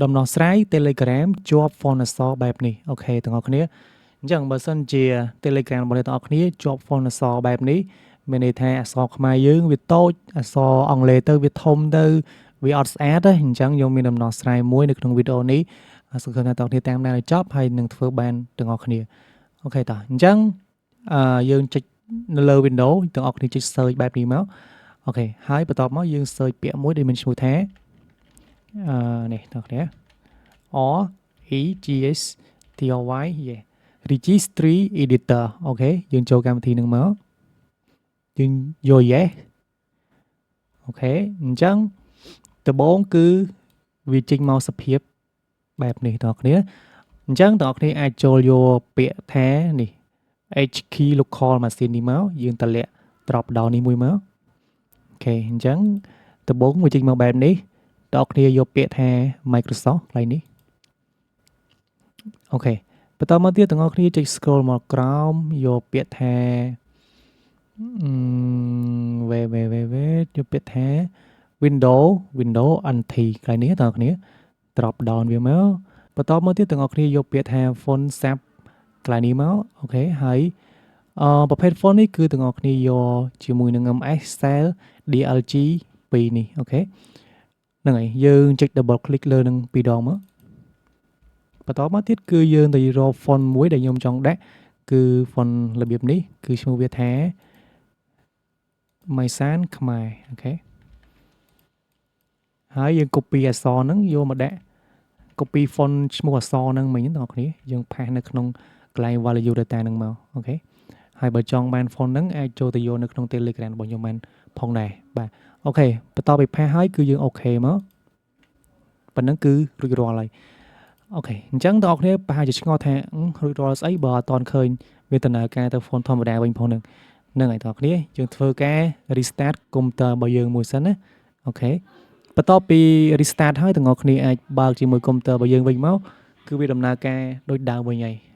ដំណោះស្រាយ Telegram ជាប់ font អក្សរបែបនេះOK ទាំងអស់គ្នាអញ្ចឹងបើសិនជា Telegram របស់អ្នកទាំងអស់គ្នាជាប់ font អក្សរបែបនេះមានន័យថាអក្សរខ្មែរយើងវាតូចអក្សរអង់គ្លេសទៅវាធំទៅវាអត់ស្អាតទេអញ្ចឹងខ្ញុំមានដំណោះស្រាយមួយនៅក្នុងវីដេអូនេះសង្ឃឹមថាទាំងគ្នាតាមដានឲ្យចប់ហើយនឹងធ្វើបានទាំងអស់គ្នាOK តោះអញ្ចឹងអឺយើងចុចនៅលើ Windows ទាំងអស់គ្នាចុច search បែបនេះមក OK ហើយបន្ទាប់មកយើង search ពាក្យមួយដែលមានឈ្មោះថាអឺនេះទាំងគ្នា R E G S T R Y yeah registry editor OK យើងចូលកម្មវិធីនឹងមកយើងយក yes OK អញ្ចឹងដំបូងគឺវាចេញមកសភាពបែបនេះបងប្អូនអញ្ចឹងបងប្អូនអាចចូលយកពាក្យថានេះ H key local machine នេះមកយើងតម្លាក់ drop down នេះមួយមក OK អញ្ចឹងដំបូងវាចេញមកបែបនេះបងប្អូនយកពាក្យថា Microsoft កន្លែងនេះOK បន្តមកទៀតទាំងអស់គ្នាចុច scroll មកក្រោមយកពាក្យថាអឺវេវេវេវេយកពាក្យថា Window NT កន្លែងនេះទាំងអស់គ្នា drop down វាមកបន្តមកទៀតទាំងអស់គ្នាយកពាក្យថា font sub កន្លែងនេះមក OK ហើយអឺប្រភេទ font នេះគឺទាំងអស់គ្នាយកជាមួយនឹង MS Style DLG 2នេះOK ហ្នឹងហើយយើងចុច double click លើនឹងពីរដងមកបន្តមកទៀតគឺយើងទៅរក font មួយដែលខ្ញុំចង់ដាក់គឺ font របៀបនេះគឺឈ្មោះវាថា ម៉ៃសានខ្មែរ OK ហើយយើង copy អក្សរហ្នឹងយកមកដាក់ copy font ឈ្មោះអក្សរហ្នឹងមិញបងប្អូនយើង paste នៅក្នុងកន្លែង value data ហ្នឹងមក OK ហើយបើចង់បាន font ហ្នឹងអាចចូលទៅយកនៅក្នុង Telegram របស់ខ្ញុំបានផងដែរបាទ OK បន្ទាប់ពី paste ហើយគឺយើង OK មក ប៉ុណ្ណឹងគឺរួចរាល់ហើយ OK អញ្ចឹងបងប្អូនប្រហែលជាឆ្ងល់ថារួចរាល់ស្អីបើអត់ទាន់ឃើញវាដំណើរការទៅ font ធម្មតាវិញផងហ្នឹងហ្នឹងហើយបងប្អូនយើងធ្វើការ restart កុំព្យូទ័ររបស់យើងមួយសិនណាOK បន្ទាប់ពី restart ហើយទាំងអស់គ្នាអាចបើកជាមួយកុំព្យូទ័ររបស់យើងវិញមកគឺវាដំណើរការដូចដើមវិញហើយ។